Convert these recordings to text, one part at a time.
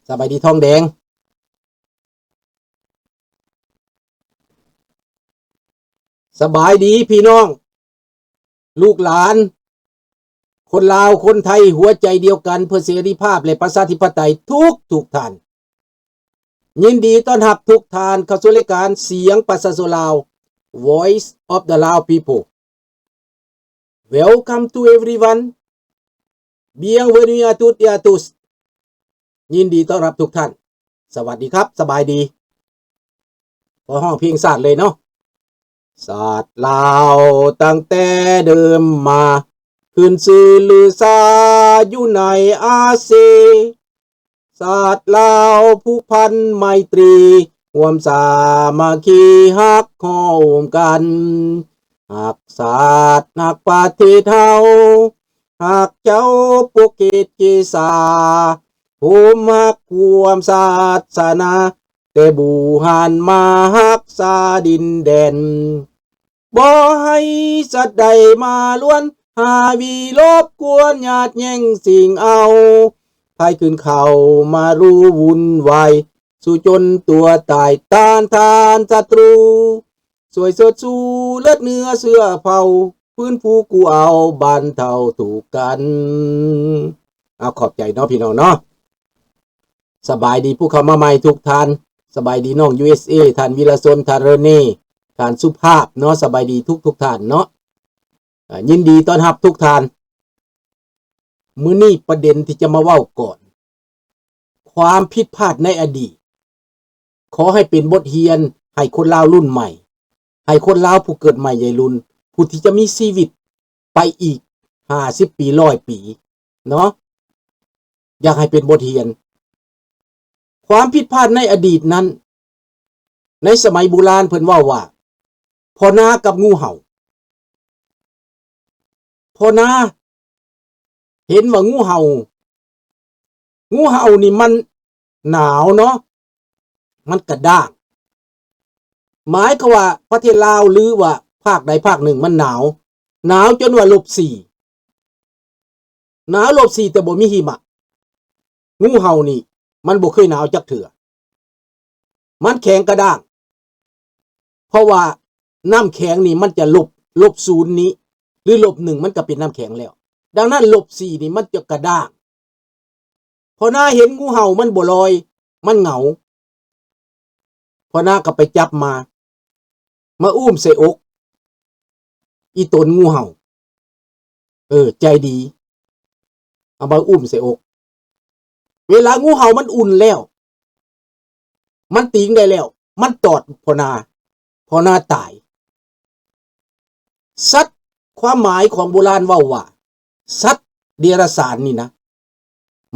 ສະບາຍດີທອງແດງ. ສະບາຍດີພີ່ນ້ອງ ລູກຫຼານ ຄົນລາວ ຄົນໄທ ຫົວໃຈດຽວກັນເພື່ອເສລີພາບ ແລະ ປະຊາທິປະໄຕ ທຸກໆທ່ານ. ຍິນດີຕ້ອນຮັບທຸກທ່ານເຂົ້າສູ່ລາຍການສຽງປະຊາຊົນລາວ Voice of the Lao People. Welcome to everyone. Bienvenue à toutes et à tous. ຍິນດີຕ້ອນຮັບທຸກທ່ານ. ສະຫວັດດີຄັບ ສະບາຍດີ. ຂໍຮ້ອງເພງຊາດເລີຍເນາະ. ຊາດລາວຕັ້ງແຕ່ເດີມມາ ຂຶ້ນຊື່ລືຊາຢູ່ໃນອາຊີ. ຊາດລາວຜູກພັນໄມຕີ ຮ່ວມສາມັກຄີຮັກໂຮມກັນ ຮັກຊາດຮັກປະເທດເຮົາ ຮັກເຈົ້າປົກເກດເກສາ ໂຮມຮັກຮ່ວມສາສະໜາ ແຕ່ບູຮານມາຮັກສາດິນແດນ ບໍ່ໃຫ້ສັດໃດມາລວນ ຫາວິລົບກວນຍາດແຍ່ງຊິງເອົາ ໃຜຂຶ້ນເຂົ້າມາຮູ້ວຸ່ນວາຍ ສູ້ຈົນຕົວຕາຍຕ້ານທານສັດຕູ ຊ່ວຍເຊີດຊູເລືອດເນື້ອເຊື້ອເຜົ່າ ຟື້ນຟູກູ້ເອົາບັນເທົາທຸກກັນ. ເອົາ ຂອບໃຈເນາະພີ່ນ້ອງເນາະ. ສະບາຍດີຜູ້ເຂົ້າມາໃໝ່ທຸກທ່ານ. ສະບາຍດີນ້ອງ ຢູເອສເອ ທ່ານວິລະຊົນ ທ່ານເຣເນ ທ່ານສຸພາບເນາະ. ສະບາຍດີທຸກໆທ່ານເນາະ. ເອີ ຍິນດີຕ້ອນຮັບທຸກທ່ານ. ມື້ນີ້ປະເດັນທີ່ຈະມາເວົ້າກ່ອນ ຄວາມຜິດພາດໃນອະດີດ ຂໍໃຫ້ເປັນບົດຮຽນໃຫ້ຄົນລາວລຸ້ນໃໝ່, ໃຫ້ຄົນລາວຜູ້ເກີດໃໝ່ໃຫຍ່ລຸ້ນ, ຜູ້ທີ່ຈະມີຊີວິດໄປອີກຫ້າສິບປີ, ຮ້ອຍປີເນາະ, ຢາກໃຫ້ເປັນບົດຮຽນ. ຄວາມຜິດພາດໃນອະດີດນັ້ນ, ໃນສະໄໝບູຮານເພິ່ນເວົ້າວ່າ ພໍ່ນາກັບງູເຫົ່າ. ພໍ່ນາເຫັນວ່າງູເຫົ່າ, ງູເຫົ່ານີ້ມັນໜາວເນາະ, ມັນກະດ້າງ. ໝາຍຄວາມວ່າປະເທດລາວ ຫຼືວ່າພາກໃດພາກໜຶ່ງມັນໜາວ, ໜາວຈົນວ່າລົບສີ່. ໜາວລົບສີ່ແຕ່ບໍ່ມີຫິມະ. ງູເຫົ່ານີ້ມັນບໍ່ເຄີຍໜາວຈັກເທື່ອ. ມັນແຂງກະດ້າງ. ເພາະວ່ານ້ຳແຂງນີ້ມັນຈະລົບ, ລົບສູນນີ້ ຫຼືລົບໜຶ່ງ ມັນກະເປັນນ້ຳແຂງແລ້ວ. ດັ່ງນັ້ນລົບສີ່ນີ້ມັນຈະກະດ້າງ. ພໍ່ນາເຫັນງູເຫົ່າມັນບໍ່ລອຍ, ມັນເຫງົາ. ພໍ່ນາກໍໄປຈັບມາ, ມາອຸ້ມໃສ່ອົກ ອີ່ຕົນງູເຫົ່າ. ເອີ ໃຈດີ, ເອົາມາອຸ້ມໃສ່ອົກ. ເວລາງູເຫົ່າມັນອຸ່ນແລ້ວ, ມັນຕີງໄດ້ແລ້ວ, ມັນຕອດພໍ່ນາ, ພໍ່ນາຕາຍ. ສັດ, ຄວາມໝາຍຂອງໂບລານເວົ້າວ່າ ສັດເດຍລະສານນີ້ນະ,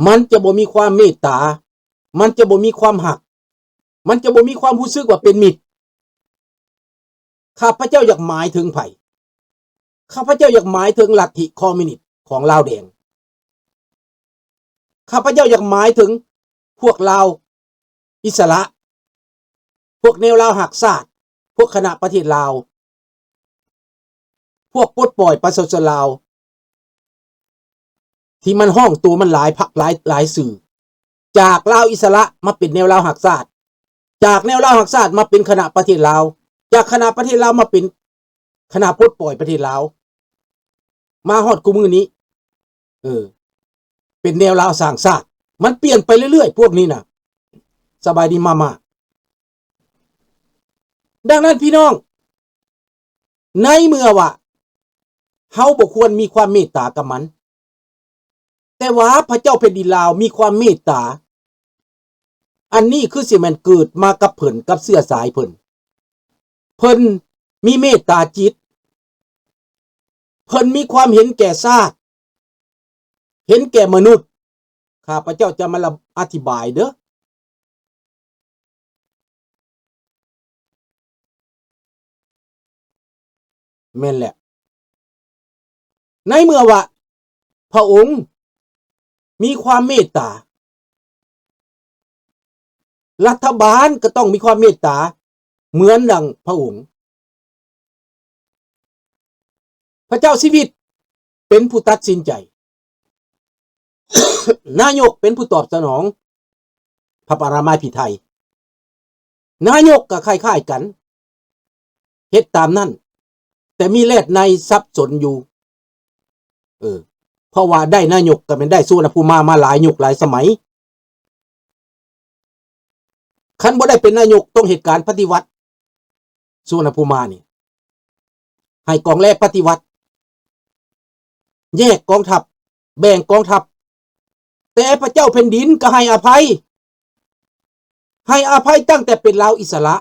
ມັນຈະບໍ່ມີຄວາມເມດຕາ, ມັນຈະບໍ່ມີຄວາມຮັກ, ມັນຈະບໍ່ມີຄວາມຮູ້ສຶກວ່າເປັນມິດ. ຂ້າພະເຈົ້າຢາກໝາຍເຖິງໃຜ? ຂ້າພະເຈົ້າຢາກໝາຍເຖິງລັດທິຄອມມິວນິດຂອງລາວແດງ. ຂ້າພະເຈົ້າຢາກໝາຍເຖິງພວກລາວອິດສະຫຼະ, ພວກແນວລາວຮັກຊາດ, ພວກຄະນະປະເທດລາວ, ພວກປົດປ່ອຍປະຊາຊົນລາວ ທີ່ມັນຮ້ອງໂຕມັນຫຼາຍພະ, ຫຼາຍ, ຫຼາຍຊື່, ຈາກລາວອິດສະຫຼະມາເປັນແນວລາວຮັກຊາດ, ຈາກແນວລາວຮັກຊາດມາເປັນຄະນະປະເທດລາວ, ຈາກຄະນະປະເທດລາວມາເປັນຄະນະປົດປ່ອຍປະເທດລາວ, ມາຮອດຄູ່ມື້ນີ້, ເອີ, ເປັນແນວລາວສ້າງຊາດ. ມັນປ່ຽນໄປເລື້ອຍໆ ພວກນີ້ນະ. ສະບາຍດີມາມາ. ດັ່ງນັ້ນພີ່ນ້ອງ, ໃນເມື່ອວ່າເຮົາບໍ່ຄວນມີຄວາມເມດຕາກັບມັນ, ແຕ່ວ່າພະເຈົ້າແຜ່ນດິນລາວມີຄວາມເມດຕາ, ອັນນີ້ຄືຊິແມ່ນເກີດມາກັບເພິ່ນ, ກັບເຊື້ອສາຍເພິ່ນ. ເພິ່ນມີເມດຕາຈິດ, ເພິ່ນມີຄວາມເຫັນແກ່ຊາດ, ເຫັນແກ່ມະນຸດ. ຂ້າພະເຈົ້າຈະມາລະ, ອະທິບາຍເດີ້. ແມ່ນແຫຼະ. ໃນເມື່ອວ່າພະອົງມີຄວາມເມດຕາ, ລັດຖະບານກໍຕ້ອງມີຄວາມເມດຕາເໝືອນດັ່ງພະອົງ. ພະເຈົ້າຊີວິດເປັນຜູ້ຕັດສິນໃຈ, ນາຍົກເປັນຜູ້ຕອບສະໜອງ, ພະປະລະມາພິໄທ. ນາຍົກກໍຄ້າຍໆກັນ ເຮັດຕາມນັ້ນ ແຕ່ມີແລດໃນສັບສົນຢູ່. ເອີ ເພາະວ່າໄດ້ນາຍົກກໍແມ່ນໄດ້ສຸວັນນະພູມາ ມາຫຼາຍຍຸກຫຼາຍສະໄໝ. ຄັນບໍ່ໄດ້ເປັນນາຍົກ ຕ້ອງເຮັດການປະຕິວັດ ສຸວັນນະພູມານີ້ ໃຫ້ກອງແລປະຕິວັດ ແຍກກອງທັບ ແບ່ງກອງທັບ ແຕ່ພະເຈົ້າແຜ່ນດິນກໍໃຫ້ອະໄພ ໃຫ້ອະໄພຕັ້ງແຕ່ເປັນລາວອິດສະຫຼະ.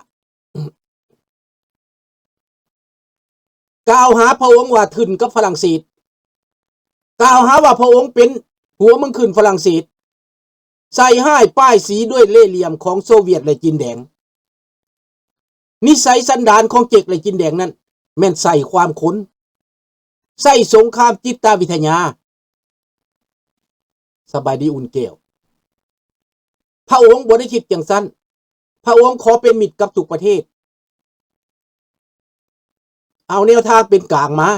ກ່າວຫາພະອົງວ່າທຶ່ນກັບຝຣັ່ງເສດ, ກ່າວຫາວ່າພະອົງເປັນຫົວເມືອງຂຶ້ນຝຣັ່ງເສດ, ໃສ່ຮ້າຍປ້າຍສີດ້ວຍເລ່ຫຼ່ຽມຂອງໂຊວຽດ ແລະ ຈີນແດງ. ນິໄສສັນດານຂອງເຈັກ ແລະ ຈີນແດງນັ້ນ ແມ່ນໃສ່ຄວາມຄົນ, ໃຊ້ສົງຄາມຈິດຕະວິທະຍາ. ສະບາຍດີອຸ່ນແກ້ວ. ພະອົງບໍ່ໄດ້ຄິດຈັ່ງຊັ້ນ. ພະອົງຂໍເປັນມິດກັບທຸກປະເທດ. ເອົາແນວທາງເປັນກາງມາ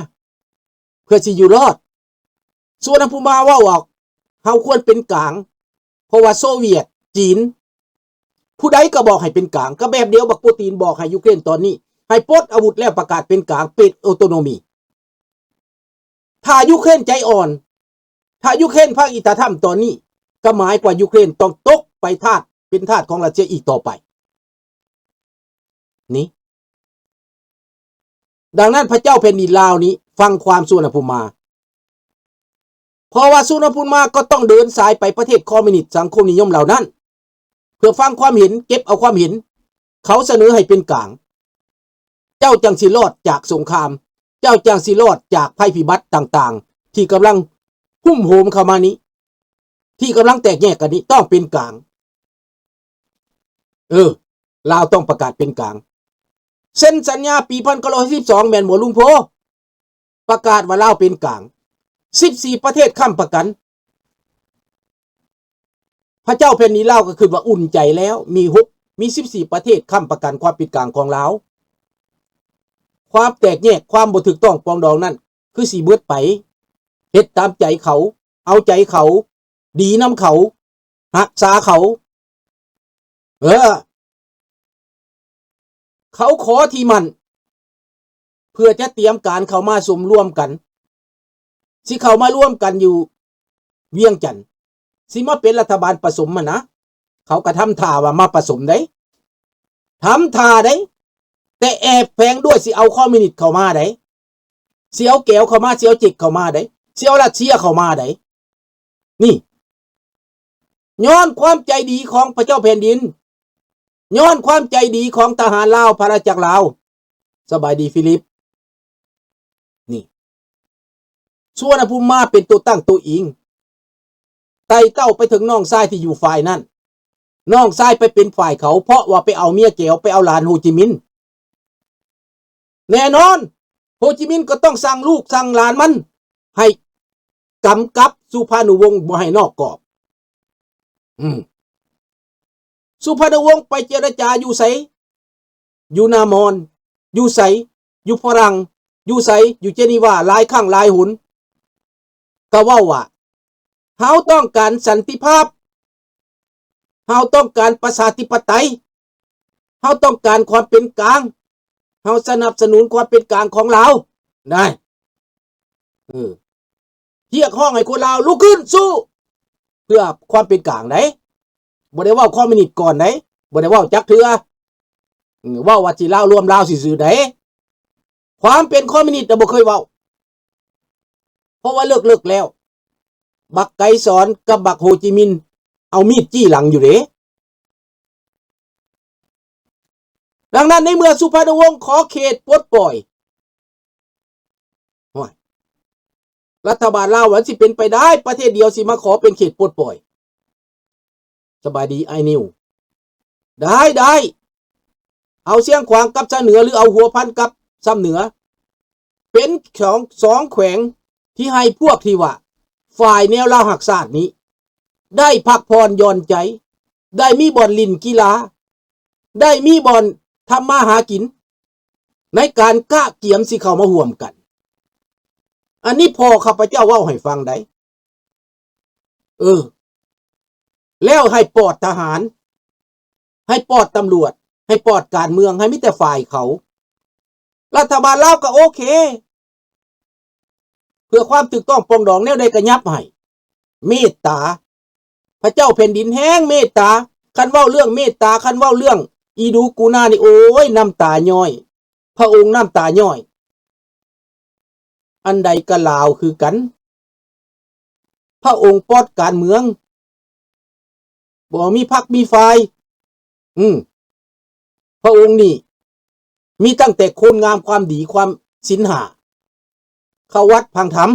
ເພື່ອຊິຢູ່ລອດ. ສຸວັນນະພູມາເວົ້າວ່າ ເຮົາຄວນເປັນກາງ ເພາະວ່າໂຊວຽດ, ຈີນ ຜູ້ໃດກໍບອກໃຫ້ເປັນກາງ. ກໍແບບດຽວບັກປູຕີນບອກໃຫ້ຢູເຄຣນຕອນນີ້ ໃຫ້ປົດອາວຸດແລ້ວປະກາດເປັນກາງ, ເປັນໂອໂຕໂນມີ. ຖ້າຢູເຄຣນໃຈອ່ອນ, ຖ້າຢູເຄຣນຟັງອີຕາທຳຕອນນີ້, ກໍໝາຍກວ່າຢູເຄຣນຕ້ອງຕົກໄປທາດ, ເປັນທາດຂອງຣັດເຊຍອີກຕໍ່ໄປ. ນີ້. ດັ່ງນັ້ນພະເຈົ້າແຜ່ນດິນລາວນີ້ຟັງຄວາມສຸວັນນະພູມາ. ເພາະວ່າສຸວັນນະພູມາກໍຕ້ອງເດີນສາຍໄປປະເທດຄອມມິວນິດສັງຄົມນິຍົມເຫຼົ່ານັ້ນ ເພື່ອຟັງຄວາມເຫັນ, ເກັບເອົາຄວາມເຫັນ. ເຂົາສະເໜີໃຫ້ເປັນກາງ. ເຈົ້າຈັ່ງຊິລອດຈາກສົງຄາມ, ເຈົ້າຈັ່ງຊິລອດຈາກໄພພິບັດຕ່າງໆ ທີ່ກຳລັງຮຸ່ມໂຫມເຂົ້າມານີ້, ທີ່ກຳລັງແຕກແຍກກັນນີ້, ຕ້ອງເປັນກາງ. ເອີ ລາວຕ້ອງປະກາດເປັນກາງ. ເຊັນສັນຍາປີພັນເກົ້າຮ້ອຍສິບສອງ ແມ່ນບໍ່ລຸງໂພ? ປະກາດວ່າລາວເປັນກາງ. ສິບສີ່ປະເທດຄ້ຳປະກັນ. ພະເຈົ້າແຜ່ນດິນລາວກໍຄິດວ່າອຸ່ນໃຈແລ້ວ, ມີຫົກ, ມີສິບສີ່ປະເທດຄ້ຳປະກັນຄວາມເປັນກາງຂອງລາວ. ຄວາມແຕກແຍກ, ຄວາມບໍ່ຖືກຕ້ອງປອງດອງນັ້ນ ຄືຊິເບິດໄປ. ເຮັດຕາມໃຈເຂົາ, ເອົາໃຈເຂົາ, ດີນຳເຂົາ, ຮັກສາເຂົາ. ເອີ ເຂົາຂໍທີ່ໝັ້ນ ເພື່ອຈະຕຽມການເຂົ້າມາສົມລວມກັນ, ຊິເຂົ້າມາລວມກັນຢູ່ວຽງຈັນ, ຊິມາເປັນລັດຖະບານປະສົມຫັ້ນນະ. ເຂົາກໍທຳທ່າວ່າມາປະສົມໃດ໋, ທຳທ່າໃດ໋, ແຕ່ແອບແຝງດ້ວຍຊິເອົາຄອມມິວນິດເຂົ້າມາໃດ໋, ຊິເອົາແກວເຂົ້າມາ, ຊິເອົາເຈັກເຂົ້າມາໃດ໋, ຊິເອົາຣັດເຊຍເຂົ້າມາໃດ໋. ນີ້ ຍ້ອນຄວາມໃຈດີຂອງພະເຈົ້າແຜ່ນດິນ, ຍ້ອນຄວາມໃຈດີຂອງທະຫານລາວ, ພະລາຊະຈັກລາວ. ສະບາຍດີ ຟີລິບ. ນີ້ ສຸວັນນະພູມາເປັນຕົວຕັ້ງຕົວອີງ, ໄຕ່ເຕົ້າໄປເຖິງນ້ອງຊາຍທີ່ຢູ່ຝ່າຍນັ້ນ. ນ້ອງຊາຍໄປເປັນຝ່າຍເຂົາ, ເພາະວ່າໄປເອົາເມຍແກວ, ໄປເອົາຫຼານໂຮຈິມິນ. ແນ່ນອນ ໂຮຈິມິນກໍຕ້ອງສັ່ງລູກສັ່ງຫຼານມັນໃຫ້ກຳກັບສຸພານຸວົງບໍ່ໃຫ້ນອກກອບ. ອືມ ສຸພານຸວົງໄປເຈລະຈາຢູ່ໃສ? ຢູ່ນາມອນ. ຢູ່ໃສ? ຢູ່ຝຣັ່ງ. ຢູ່ໃສ? ຢູ່ເຈນີວາ ຫຼາຍຄັ້ງຫຼາຍຫົນ. ກໍເວົ້າວ່າ ເຮົາຕ້ອງການສັນຕິພາບ, ເຮົາຕ້ອງການປະຊາທິປະໄຕ, ເຮົາຕ້ອງການຄວາມເປັນກາງ, ເຮົາສະໜັບສະໜູນຄວາມເປັນກາງຂອງລາວ. ໄດ້ ເອີ ຮຽກຮ້ອງໃຫ້ຄົນລາວລຸກຂຶ້ນສູ້ເພື່ອຄວາມເປັນກາງໃດ໋, ບໍ່ໄດ້ເວົ້າຄອມມິວນິດກ່ອນໃດ໋, ບໍ່ໄດ້ເວົ້າຈັກເທື່ອ. ເອີ ເວົ້າວ່າຊິລາວລວມລາວຊື່ໆໃດ໋, ຄວາມເປັນຄອມມິວນິດນະບໍ່ເຄີຍເວົ້າ. ເພາະວ່າເລິກໆແລ້ວ ບັກໄກສອນກັບບັກໂຮຈິມິນເອົາມີດຈີ້ຫຼັງຢູ່ເດ້. ດັ່ງນັ້ນ ໃນເມື່ອສຸພານຸວົງຂໍເຂດປົດປ່ອຍ, ໂອ້ຍ ລັດຖະບານລາວວ່າຊິເປັນໄປໄດ້ ປະເທດດຽວຊິມາຂໍເປັນເຂດປົດປ່ອຍ. ສະບາຍດີ ອ້າຍນິວ. ໄດ້ ໄດ້ ເອົາຊຽງຂວາງກັບຊາເໜືອ ຫຼື ເອົາຫົວພັນກັບຊຳເໜືອ ເປັນຂອງສອງແຂວງທີ່ໃຫ້ພວກທີ່ວ່າຝ່າຍແນວລາວຮັກຊາດນີ້ ໄດ້ພັກຜ່ອນຢ່ອນໃຈ, ໄດ້ມີບ່ອນຫຼິ້ນກິລາ, ໄດ້ມີບ່ອນທຳມາຫາກິນ ໃນການກະກຽມຊິເຂົ້າມາຮ່ວມກັນ. ອັນນີ້ພໍ່ຂ້າພະເຈົ້າເວົ້າໃຫ້ຟັງໄດ໋. ເອີ ແລ້ວໃຫ້ປອດທະຫານ ໃຫ້ປອດຕຳຫຼວດ, ໃຫ້ປອດການເມືອງ, ໃຫ້ມີແຕ່ຝ່າຍເຂົາ. ລັດຖະບານລາວກໍໂອເຄ ເພື່ອຄວາມຖືກຕ້ອງປອງດອງ ແນວໃດກໍຫຍັບໃຫ້. ເມດຕາ, ພະເຈົ້າແຜ່ນດິນແຮງເມດຕາ. ຄັນເວົ້າເລື່ອງເມດຕາ, ຄັນເວົ້າເລື່ອງອີດູກູນານີ້ ໂອ້ຍ ນ້ຳຕາຍ້ອຍ, ພະອົງນ້ຳຕາຍ້ອຍ. ອັນໃດກໍລາວຄືກັນ, ພະອົງປອດການເມືອງ, ບໍ່ມີພັກມີຝ່າຍ. ອືມ ພະອົງນີ້ມີຕັ້ງແຕ່ຄຸນງາມຄວາມດີ, ຄວາມສິນຫ້າ, ເຂົ້າວັດຟັງທຳ.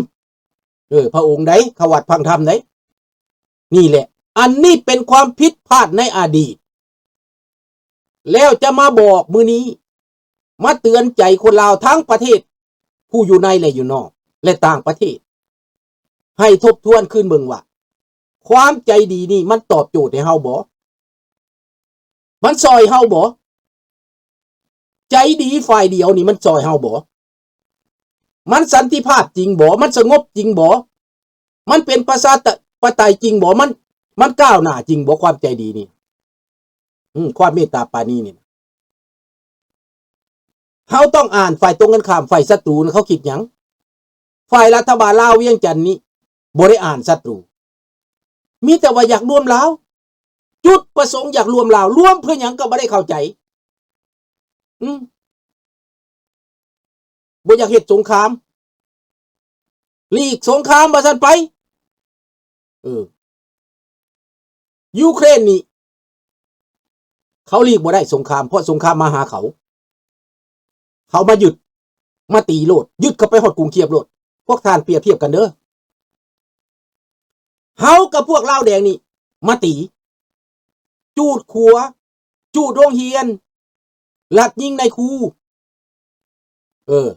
ເອີ ພະອົງໃດເຂົ້າວັດຟັງທຳໃດ? ນີ້ແຫຼະ, ອັນນີ້ເປັນຄວາມຜິດພາດໃນອະດີດ. ແລ້ວຈະມາບອກມື້ນີ້, ມາເຕືອນໃຈຄົນລາວທັງປະເທດ, ຜູ້ຢູ່ໃນ ແລະ ຢູ່ນອກ ແລະ ຕ່າງປະເທດ, ໃຫ້ທົບທວນຄືນເບິ່ງວ່າ ຄວາມໃຈດີນີ້ມັນຕອບໂຈດໃຫ້ເຮົາບໍ່? ມັນຊ່ອຍເຮົາບໍ່? ໃຈດີຝ່າຍດຽວນີ້ມັນຊ່ອຍເຮົາບໍ່? ມັນສັນຕິພາບຈິງບໍ່? ມັນສະຫງົບຈິງບໍ່? ມັນເປັນປະຊາປະໄຕຈິງບໍ່? ມັນ, ມັນກ້າວໜ້າຈິງບໍ່? ຄວາມໃຈດີນີ້, ອືມ, ຄວາມເມດຕາປານີນີ້, ເຮົາຕ້ອງອ່ານຝ່າຍຕົງກັນຂ້າມ, ຝ່າຍສັດຕູນະ ເຂົາຄິດຫຍັງ? ຝ່າຍລັດຖະບານລາວວຽງຈັນນີ້ບໍ່ໄດ້ອ່ານສັດຕູ, ມີແຕ່ວ່າຢາກລວມລາວ, ຈຸດປະສົງຢາກລວມລາວ, ລວມເພື່ອຫຍັງກໍບໍ່ໄດ້ເຂົ້າໃຈ. ອືມ, ບໍ່ຢາກເຮັດສົງຄາມ, ຫຼີກສົງຄາມວ່າຊັ້ນໄປ. ເອີ, ຢູເຄຣນນີ້ ເຂົາຫຼີກບໍ່ໄດ້ສົງຄາມ, ເພາະສົງຄາມມາຫາເຂົາ. ເຂົາມາຍຶດ, ມາຕີໂລດ, ຍຶດເຂົ້າໄປຮອດກຸງຄຽບໂລດ. ພວກທ່ານປຽບທຽບກັນເດີ. ເຮົາກັບພວກລາວແດງນີ້ມາຕີ, ຈູດຂົວ, ຈູດໂຮງຮຽນ, ລັດຍິງນາຍຄູ. ເອີ,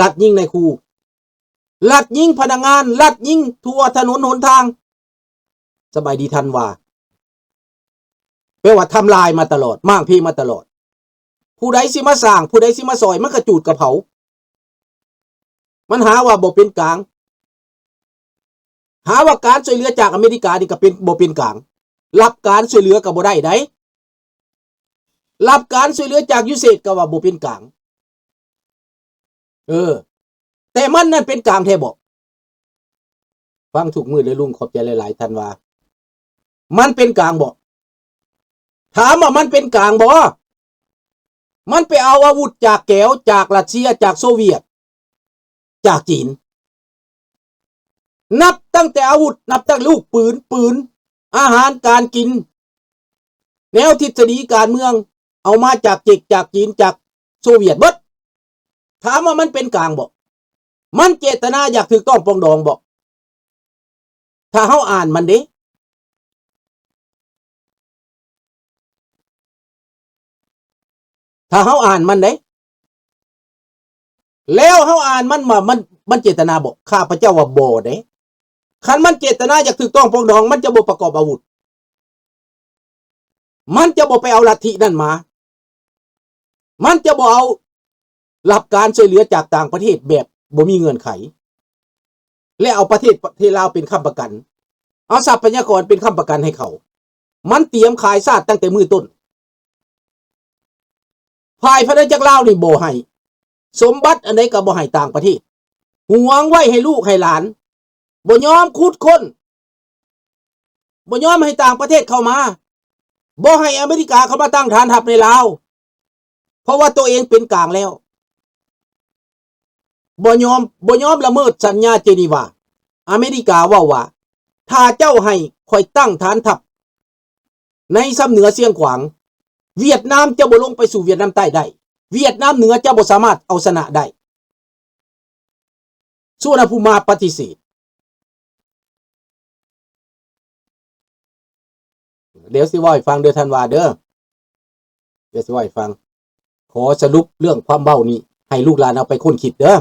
ລັດຍິງນາຍຄູ, ລັດຍິງພະນັກງານ, ລັດຍິງທົ່ວຖະໜົນຫົນທາງ. ສະບາຍດີທັນວາ, ແປວ່າທຳລາຍມາຕະຫຼອດ, ມ້າງເພມາຕະຫຼອດ. ຜູ້ໃດຊິມາສ້າງ, ຜູ້ໃດຊິມາຊ່ອຍ, ມັນກະຈູດກະເຜົາ. ມັນຫາວ່າບໍ່ເປັນກາງ, ຫາວ່າການຊ່ວຍເຫຼືອຈາກອາເມລິການີ້ກະເປັນ, ບໍ່ເປັນກາງ. ຮັບການຊ່ວຍເຫຼືອກະບໍ່ໄດ້ໃດ, ຮັບການຊ່ວຍເຫຼືອຈາກຢູເສດກະວ່າບໍ່ເປັນກາງ. ເອີ, ແຕ່ມັນນັ້ນເປັນກາງແທ້ບໍ? ຟັງທຸກມື້ເດີລຸງ, ຂອບໃຈຫຼາຍໆ ທ່ານວ່າ. ມັນເປັນກາງບໍ? ຖາມວ່າມັນເປັນກາງບໍ? ມັນໄປເອົາອາວຸດຈາກແກວ, ຈາກຣັດເຊຍ, ຈາກໂຊວຽດ, ຈາກຈີນ. ນັບຕັ້ງແຕ່ອາວຸດ, ນັບຕັ້ງລູກປືນ, ປືນ, ອາຫານການກິນ, ແນວທິດສະດີການເມືອງ, ເອົາມາຈາກເຈັກ, ຈາກຈີນ, ຈາກໂຊວຽດເບິດ. ຖາມວ່າມັນເປັນກາງບໍ? ມັນເຈດຕະນາຢາກຖືກຕ້ອງປອງດອງບໍ? ຖ້າເຮົາອ່ານມັນເດ້, ຖ້າເຮົາອ່ານມັນເດ້, ແລ້ວເຮົາອ່ານມັນວ່າມັນ, ມັນເຈດຕະນາບໍ? ຂ້າພະເຈົ້າວ່າບໍ່ເດ້. ຄັນມັນເຈດຕະນາຢາກຖືກຕ້ອງປອງດອງ, ມັນຈະບໍ່ປະກອບອາວຸດ. ມັນຈະບໍ່ໄປເອົາລັດທິນັ້ນມາ. ມັນຈະບໍ່ເອົາ ຮັບການຊ່ວຍເຫຼືອຈາກຕ່າງປະເທດແບບບໍ່ມີເງື່ອນໄຂ ແລະ ເອົາປະເທດ, ປະເທດລາວເປັນຄ້ຳປະກັນ, ເອົາຊັບພະຍາກອນເປັນຄ້ຳປະກັນໃຫ້ເຂົາ. ມັນຕຽມຂາຍຊາດຕັ້ງແຕ່ມື້ຕົ້ນ. ຝ່າຍພານາຈັກລາວນີ້ບໍ່ໃຫ້, ສົມບັດອັນໃດກໍບໍ່ໃຫ້ຕ່າງປະເທດ, ຫວງໄວ້ໃຫ້ລູກໃຫ້ຫຼານ, ບໍ່ຍອມຂຸດຄົ້ນ, ບໍ່ຍອມໃຫ້ຕ່າງປະເທດເຂົ້າມາ, ບໍ່ໃຫ້ອາເມລິກາເຂົ້າມາຕັ້ງຖານທັບໃນລາວ, ເພາະວ່າໂຕເອງເປັນກາງແລ້ວ. ບໍ່ຍອມ, ບໍ່ຍອມລະເມີດສັນຍາເຈນີວາ. ອາເມລິກາເວົ້າວ່າ ຖ້າເຈົ້າໃຫ້ຂ້ອຍຕັ້ງຖານທັບໃນຊຳເໜືອຊຽງຂວາງ, ຫວຽດນາມຈະບໍ່ລົງໄປສູ່ຫວຽດນາມໃຕ້ໄດ້, ຫວຽດນາມເໜືອຈະບໍ່ສາມາດເອົາຊະນະໄດ້. ສຸວັນນະພູມາປະຕິເສດ. ດຽວຊິເວົ້າໃຫ້ຟັງເດີທ່ານວ່າເດີ, ດຽວຊິເວົ້າໃຫ້ຟັງ. ຂໍສະຫຼຸບເລື່ອງຄວາມເວົ້ານີ້ໃຫ້ລູກຫຼານເອົາໄປຄົ້ນຄິດເດີ.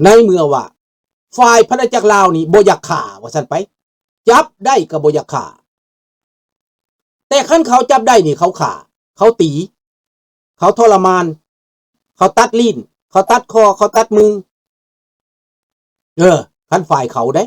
ໃນເມື່ອວ່າຝ່າຍພານາຈັກລາວນີ້ບໍ່ຢາກຂ້າ ວ່າຊັ້ນໄປ, ຈັບໄດ້ກໍບໍ່ຢາກຂ້າ, ແຕ່ຄັນເຂົາຈັບໄດ້ນີ້ ເຂົາຂ້າ, ເຂົາຕີ, ເຂົາທໍລະມານ, ເຂົາຕັດລີ້ນ, ເຂົາຕັດຄໍ, ເຂົາຕັດມື. ເອີ, ຄັນຝ່າຍເຂົາເດ້,